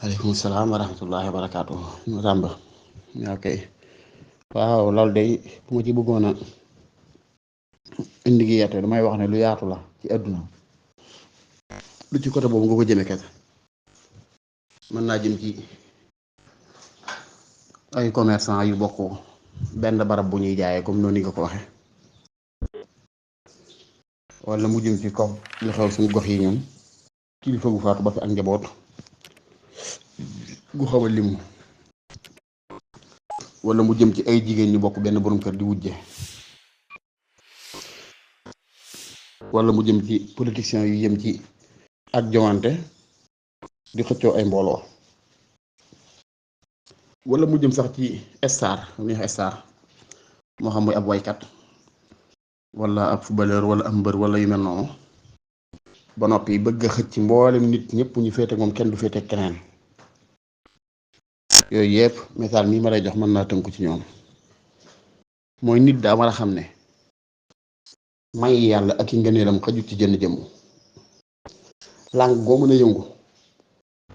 aleykum salaam wa rahmatullahi wa barakaatu. mu tàmba ok waaw loolu day bu ma ci bëggoon a indi gi yeete damay wax ne lu yaatu la ci àdduna lu ci côté boobu nga ko jëme kese mën naa jëm ci ay commerçant yu bokk benn barab bu ñuy jaayee comme noonu nga ko waxe wala mu jëm ci kaw li xew suñu gox yi ñun kilifa gu faatu ba fi ak njaboot gu xaw a limu wala mu jëm ci ay jigéen ñu bokk benn borom kër di wujje wala mu jëm ci politiciens yu yëm ci ak joŋante di xëccoo ay mbooloo wala mu jëm sax ci star neex star moo xam muy ab waykat wala ab footballeur wala ab mbër wala yu mel noonu ba noppi bëgg a xëcc mboolem nit ñëpp ñu féete moom kenn du féete keneen yooyu yëpp misaal mii ma lay jox mën naa tënku ci ñoom mooy nit daa war a xam ne may yàlla ak i ngëneelam xajut ci jënn jëmm làng goo mën a yëngu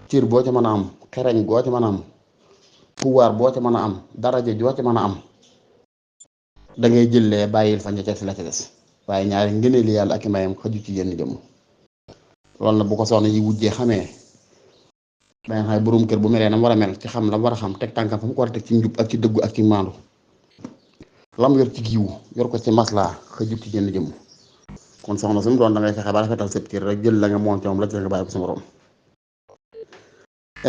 cër boo ca mën a am xereñ goo ca mën a am pouvoir boo ca mën a am daraja joo ca mën a am da ngay jëlee bàyyil fa ña ca si la ca des waaye ñaari ngëneeli yàlla ak i mayam xajut ci jënn jëmm loolu na bu ko soxna yi wujjee xamee danga xam borom kër bu melee na mu war a mel ci xam la mu war a xam teg tànkam fa mu ko war a teg ci njub ak ci dëggu ak ci maandu lam yor ci giiwu yor ko ci maslaa xëjut ci jënn jëmm kon soxna su mu doon da ngay fexe ba rafetal sëb cër rek jël la nga moom ci moom la ci nga bàyyi ko sa morom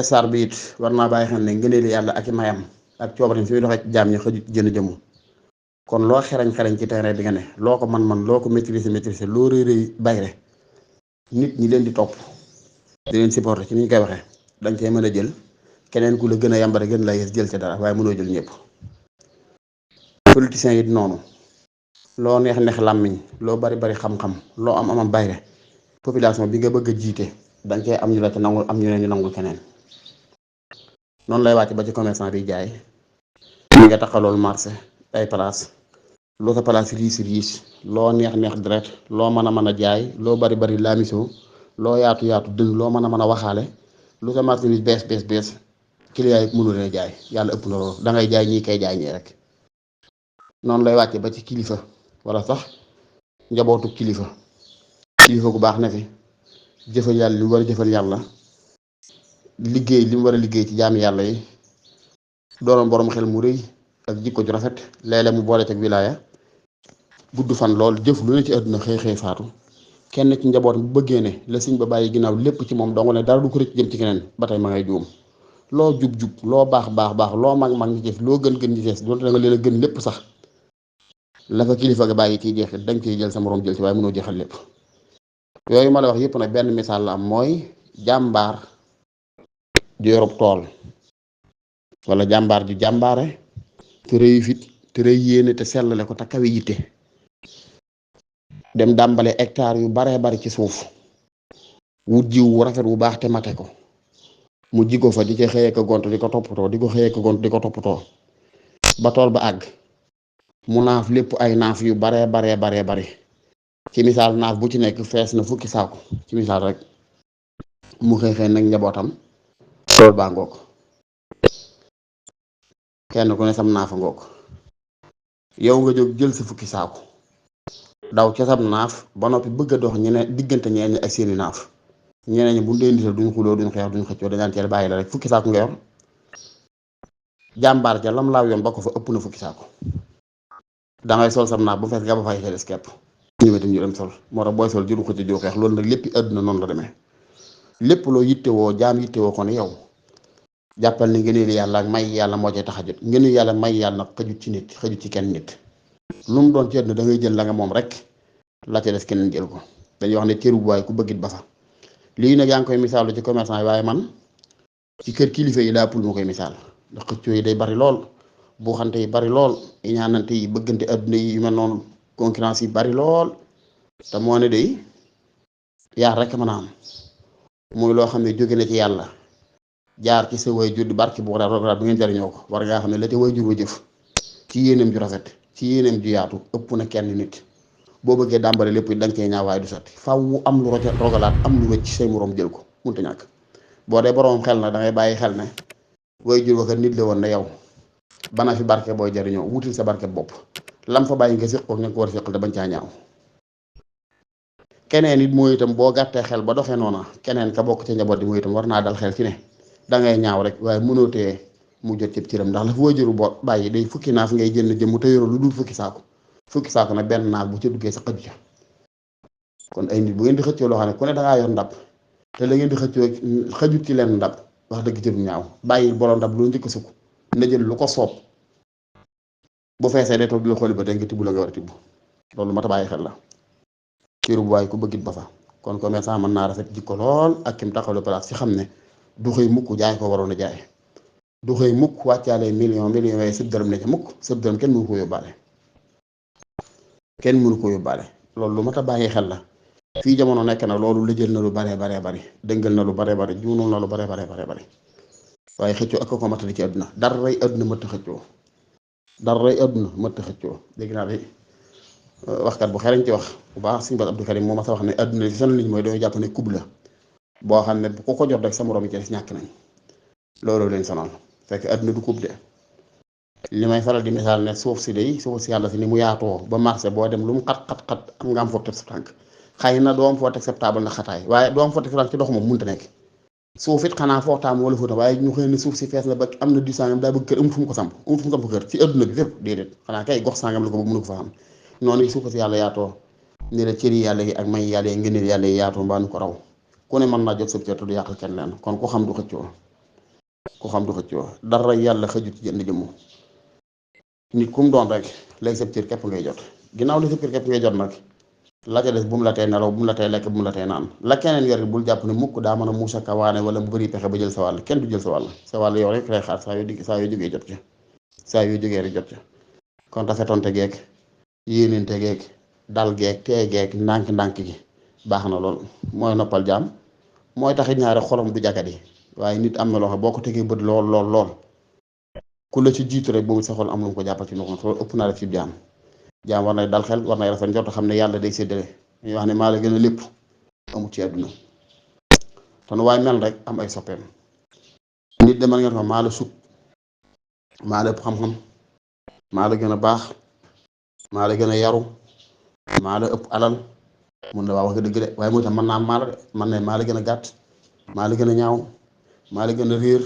star bi it war naa bàyyi xam ne ngëneeli yàlla ak i mayam ak coobareem fi muy doxee ci jaam ñi xëjut ci jënn jëmm kon loo xereñ ci terrain bi nga ne loo ko man loo ko maîtriser loo rëy bayre nit ñi leen di topp di leen supporter ci ni ñu koy waxee danga cee mën a jël keneen ku la gën a yambare gën la yees jël ca dara waaye mënoo jël ñëpp politiciens yi noonu loo neex làmmiñ loo bari xam-xam loo am bayre population bi nga bëgg a jiite danga cee am ñu la ca nangul am ñu leen ñu nangul keneen noonu lay wàcc ba ci commerçant bi jaay ñi nga taxalool marché ay place loo sa place riis loo neex deret loo mën a jaay loo bari laamiso loo yaatu dënn loo mën a waxaale lu sa marchandise bees client yi mënu leen jaay yàlla ëpp na loolu dangay jaay ñii kay jaay ñii rek noonu lay wàcce ba ci kilifa wala sax njabootu kilifa gu baax na fi jëfal yàlla li mu war a jëfal yàlla liggéey li mu war a liggéey ci jaami yàlla yi doonoon borom xel mu rëy ak jikko ju rafet léeg-léeg mu boole teg wilaaya gudd fan lool jëf lu ne ci àdduna xëy faatu kenn ci njaboot bu bëggee ne la sëñ ba bàyyi ginnaaw lépp ci moom dong ne dara du ko rëcc jëm ci keneen ba tey ma ngay juum loo jub loo baax loo mag ñi def loo gën ñi des doonte da nga leen a gën lépp sax la fa kilifa ga bàyyi ciy jeexit danga ciy jël sa morom jël ci waaye mënoo jeexal lépp yooyu ma la wax yëpp nag benn misaal la am mooy jàmbaar ju yorub tool wala jàmbaar ju jàmbaare te rëy fit te rëy yéene te sellale ko te kawe yitte dem dàmbale hectare yu baree bari ci suuf wut jiw wu rafet wu baax te mate ko mu jigo fa di ci xëyee ko gont di ko toppatoo ba tool ba àgg mu naaf lépp ay naaf yu baree bari ci misaal naaf bu ci nekk fees na fukki saako ci misaal rek mu xëy nag njabootam tool baa ngoog kenn ku ne sam naafa ngoog yow nga jóg jël sa fukki saako daw ca sam naaf ba noppi bëgg a dox ñeneen diggante ñeneen ñi ak seeni naaf ñeneen ñi bu dee nital duñ xuloo duñ xeex duñ xëccoo dañaan teel bàyyi la rek fukki saako nga yor jàmbaar ca lam laaw yoon ba ko fa ëpp na fukki saako dangay sol sam naaf bu fees nga ba fay xeles kepp ñu dem sol moo tax booy sol jëru xëcc joo xeex loolu nag lépp àdduna noonu la demee lépp loo yittewoo jaam yittewoo ko ne yow jàppal ni ngëneelu yàlla ak may yàlla moo cay tax a jot ngëneelu yàlla may yàlla nag xëjut ci nit xëjut ci kenn nit lu mu doon ci àdduna da ngay jël la nga moom rek la ca des keneen jël ko dañuy wax ne cëru bu waaye ku bëggit ba fa lii nag yaa ngi koy misaalu ci commerçant yi waaye man ci kër kilifa yi daa pul ma koy misaal ndax xëccoo yi day bari lool buuxante yi bari lool ñaanante yi bëggante àdduna yi yu mel noonu concurrence yi bari lool te moo ne day yaar rek mën a am muy loo xam ne jóge na ci yàlla jaar ci sa waajur di barki bu rogaat bi ngeen jariñoo ko war ngaa xam ne la ca waajur wa jëf ci yéeneem ju rafet ci yéeneem ju yaatu ëpp na kenn nit boo bëggee dàmbale lépp da nga cee ñaaw waaye du sotti faw am lu rogalaat am lu wëcc say moroom jël ko mënta ñàkk boo dee boroom xel na da ngay bàyyi xel ne way jur wa kat nit la woon ne yow bana fi barke booy jariñoo wutil sa barke bopp lam fa bàyyi nga séq ko ña ko war a séqal te bañ caa ñaaw. keneen it mooy itam boo gàttee xel ba doxee noona keneen ka bokk ca njaboot di mooy itam war naa dal xel ci ne da ngay ñaaw rek waaye mënootee mu jot cëb cëram ndax la fa wajuru boo bàyyi day fukki naaf ngay jënd jëm te yoroo lu dul fukki saako nag benn naaf bu ca duggee sa xëju ca. kon ay nit bu ngeen di xëccoo loo xam ne ku ne dangaa yor ndab te la ngeen di xëccoo xëjut ci leen ndab wax dëgg jëru ñaaw bàyyi borom ndab loo njëkk sukk na jël lu ko soob bu feesee day toog di la xooli ba tey nga tibb la nga war a tibb loolu mat a bàyyi xel la ciiru bu waaye ku bëggit ba fa. kon commerçant mën naa rafet jikko lool ak kim taxawle place ci xam ne du xëy mukk jaay ko waroon a jaay du xëy mukk wàccaale million waaye sëb dërëm ne ca mukk sëb dërëm kenn mënu ko yóbbaale loolu lu mat a bàyyi xel la. fii jamono nekk na loolu lëjël na lu baree bari dëngal na lu baree bari juunul na lu baree bari waaye xëccoo ak ko matali ci àdduna dara rey àdduna mëtt xëccoo dégg naa de waxkat bu xereñ ci wax bu baax Sëñ Bass Abdou Karim moo ma sa wax ne àdduna li sonal nit mooy dañoo jàpp ne kub la boo xam ne bu ko jot rek sa moroom yi ci des ñàkk nañ loolu leen sonal fekk àdduna du kub de li may faral di misaal ne suuf si yàlla si ni mu yaatoo ba marché boo dem lu mu xat am nga am foofu teg sa tànk xëy na doo am foo teg sa table na xataay waaye doo am foo teg sa tànk ci dox moom mënut a nekk suuf it xanaa foo taam wala fóota waaye ñu xëy ne suuf si fees na ba am na du sangam daa bëgg kër amut fu mu ko samp kër ci adduna bi fépp déedéet xanaa kay gox sangam la ko ba mënu ko fa am noonu suuf si yàlla yaatoo ni la cëri yàlla yi ak may yàlla yi ngëneel yàlla yi yaatoo mbaa nu ko raw ku ne mën naa jot sa cër te du yàqal kenn leen kon ku xam du xëccoo dara yàlla xëjut ci jënd jëmm nit ku mu doon rek lay sa cër képp ngay jot ginnaaw lay sa cër képp ngay jot nag la ca des bu mu la tee nelaw bu mu la tee lekk bu mu la tee naan la keneen yor bul jàpp ne mukk daa mën a muusa kawaane wala mu bëri pexe ba jël sa wàll kenn du jël sa wàll yow rek lay xaar saa yoo jógee jot ca saa yoo jógee rek jot ca kon rafetonte geek yéenente geek dal geek tee geek ndànk gi baax na lool mooy noppal jaam mooy taxit ñaari xolam du jagadi waaye nit am na loo xam boo ko tegee bët lool ku la ci jiitu rek boobu sa xol am lu mu ko jàppal ci loxo ëpp naa def ci jaam war nay dal xel war nay rafet njort xam ne yàlla day séddale ñuy wax ne maa la gën a lépp amut ci àdduna te nu waaye mel rek am ay soppeem nit de mën ngeen xam maa la sut maa la ëpp xam-xam maa la gën a baax maa la gën a yaru maa la ëpp alal mun na waa wax nga dëgg de waaye mooy tam mën naa am maa la de man ne maa la gën a gàtt maa la gën a ñaaw maa la gën a réer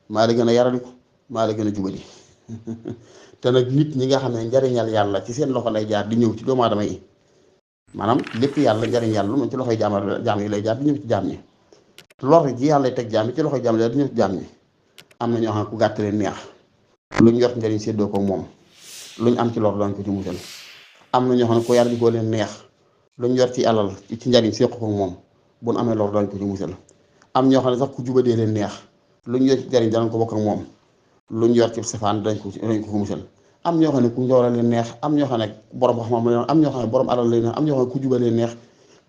maa la gën a yaraliku maa la gën a jubali te nag nit ñi nga xam ne njariñal yàlla ci seen loxo lay jaar di ñëw ci doomu aadama yi maanaam lépp yàlla njariñ yàlla moom ci loxoy jaam yi lay jaar di ñëw ci jaam ñi lor ji yàlla teg jaam yi ci loxoy jaam yi di ñëw ci jaam ñi am na ñoo xam ne ku gàtt leen neex luñ yor njariñ séddoo ko moom luñ am ci lor doon ko ci musal am na ñoo xam ne ku yar di ko leen neex luñ yor ci alal ci njariñ séq ko moom bu nu amee lor doon ko ci musal am ñoo xam ne sax ku jubadee leen neex luñ yor ci njariñ danañ ko bokk ak moom luñ yor ci safaan dañ ko musal am ñoo xam ne ku njoora leen neex am ñoo xam ne borom xam-xam leen am ñoo xam ne borom alal leen neex am ñoo xam ne ku juba leen neex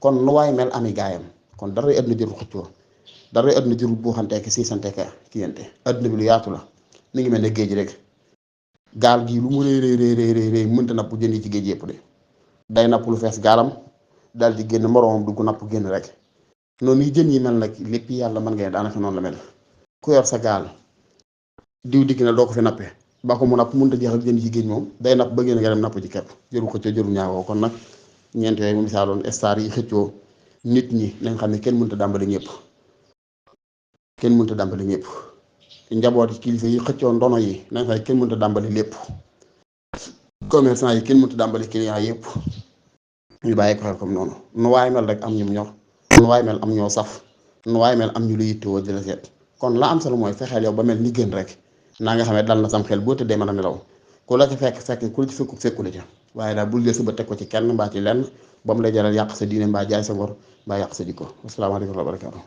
kon nu waay mel ami gaayam kon daray àdduna jërul xëccoo daray àdduna jërul boo xanteek si santeeka kiyante àdduna bi lu yaatu la mi ngi mel ne géej rek gaal gii lu mu rëy mënta napp jën yi ci géej yëpp de day napp lu fees gaalam daal di génn moroomam dugg napp génn rek noonu yi jën yi mel nag lépp yàlla mën nga ne daanaka noonu la mel ku yor sa gaal diw dikk na doo ko fi nappee ba ko mu napp mënut a jeexal jën ci géej moom day napp ba génn nga dem napp ci kepp jëru xëccoo jëru ñaawoo kon nag ñeent yooyu mu misaaloon star yi xëccoo nit ñi nañ xam ne kenn mënut a dàmbali ñëpp njaboot yi kilifa yi xëccoo ndono yi nañ xam ne kenn mënut a dàmbali lépp commerçant yi kenn mënut a dàmbali client yëpp ñu bàyyi ko xel comme noonu nu waay mel rek am ñu ñor nu waay mel am ñoo saf nu waay mel am ñu lu yittewoo di la seet kon la am solo mooy fexeel yow ba mel ni gën rek naa nga xam ne dal na sam xel boo tëddee mën a nelaw ku la ci fekk ku la ci fekku la ca waaye daal bul jël sa ba teg ko ci kenn mbaa ci lenn ba mu lay jaral yàq sa diine mbaa jaay sa ngor mbaa yàq sa jikko asalaamaaleykum wa rahmatulah.